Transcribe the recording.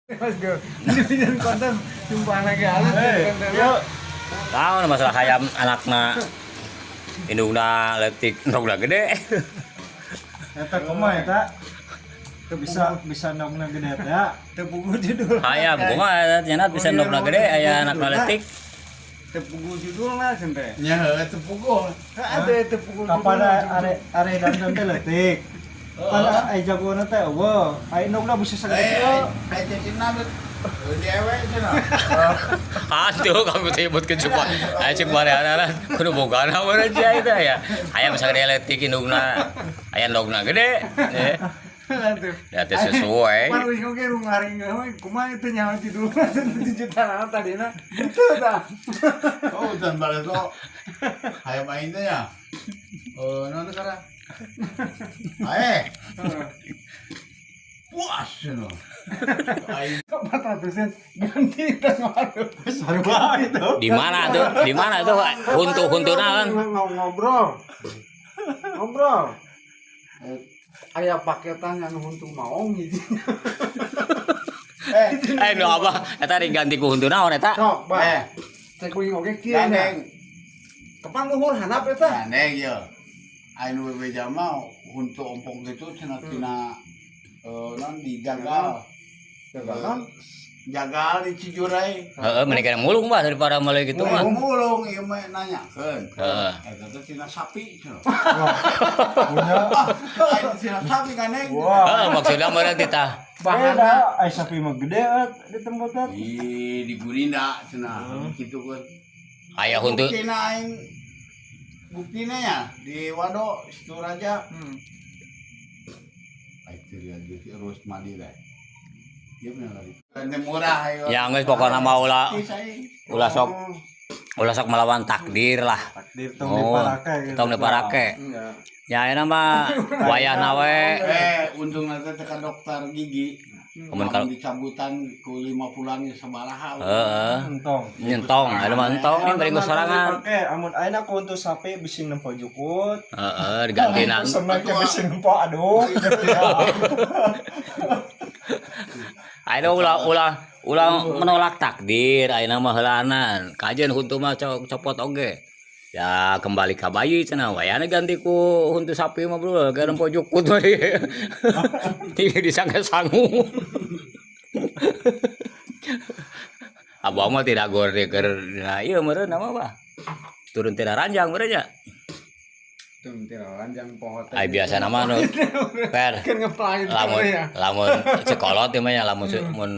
Mas Go. Ini bikin konten sumpah lagi halus konten. Yuk. Tahu masalah hayam anakna indungna leutik, endogna gede. Eta kumaha eta? Bisa bisa ndogna gede teh ya. Teu puguh judul. Hayam kumaha eta nya bisa endogna gede aya anakna leutik. Teu puguh judulna cenah teh. Nya heuh teu puguh. Heeh, teu puguh judul. Kapan are are dandan teh leutik. Pan ai jagona teh eueuh. Ai endogna bisa sagede Eh, kieu. ai cecina di ewe cenah. Atuh kamu teh nyebutkeun cuma aya cek bareana kudu bogana meureun sia itu ya. Hayam sagede leutik indungna aya endogna gede. Eh, Atuh. ya teh sesuai. Pan wis oge nu ngaring we kumaha itu nyaho judulna 7 juta naon tadina. Henteu tah. Oh, dan baleto. Hayam aing teh nya. Eh, naon teh karena? Ae, puas cenah. Aing 400 ganti teh waduh. Sarua itu. Di mana tuh? Di mana tuh? Huntu-huntuna kan. Ngobrol. Ngobrol. Aya paketan anu huntu maong hiji. eh Eh nu apa? Eta diganti ku huntu naon eta? Sok, Bah. eh Cek kuing oge kieu nya. gandeng. Kapan luhur handap eta? Gandeng ye. Aing nu bebeja mah huntu ompong gitu cenah tina eh naon dijagal. Jagal. Jagal di Cijurai. Heeh, mending kana mulung bah daripada meuli gitu mah. Mulung ieu mah nanyakeun. Heeh. Eta teh tina sapi cenah. Punya. Ah, aing tina sapi gandeng. Wah. Heeh, maksudnya meureun titah. Beda, ai sapi mah gede et di tempat teh. Ih, di Gurinda cenah kitu kan. Aya huntu Buktina aing buktina ya di Wado Situ Raja. Aing teu lihat di Rusmadi teh. Ieu bener lagi. Teh murah ayo. Ya geus pokona mah ulah Tis aing. ulah sok melawan takdir lah. Takdir tong Oh, diparake gitu. tong diparake. Enggak. Ya ayeuna mah wayahna we. Eh, untung nanti teh ka dokter gigi. Amun Amun kalau dicabutan ku 50-an ge sabaraha. heeh, Entong. nyentong, ayeuna mah entong nih bari sorangan. Oke, amun ayeuna ku untuk sapi bisi nempo jukut. Heeh, digantina. Senang ke bisi nempo aduh. Ayeuna ulah ulah ulah menolak takdir, ayeuna mah heulanan. Kajeun huntu mah copot oge. Ya kembali ka bayi cenah wayahna ganti ku huntu sapi mah bro, ka nempo jukut mah. Tinggal disangka sangu. Abah mah tidak gor keur nah ieu meureun nama bah. Turun tidak ranjang meureun nya. Teu teu ranjang poho teh. Ai biasa nama nu per Keur ngeplay lamun ya. lamun cekolot ieu mah nya lamun mun.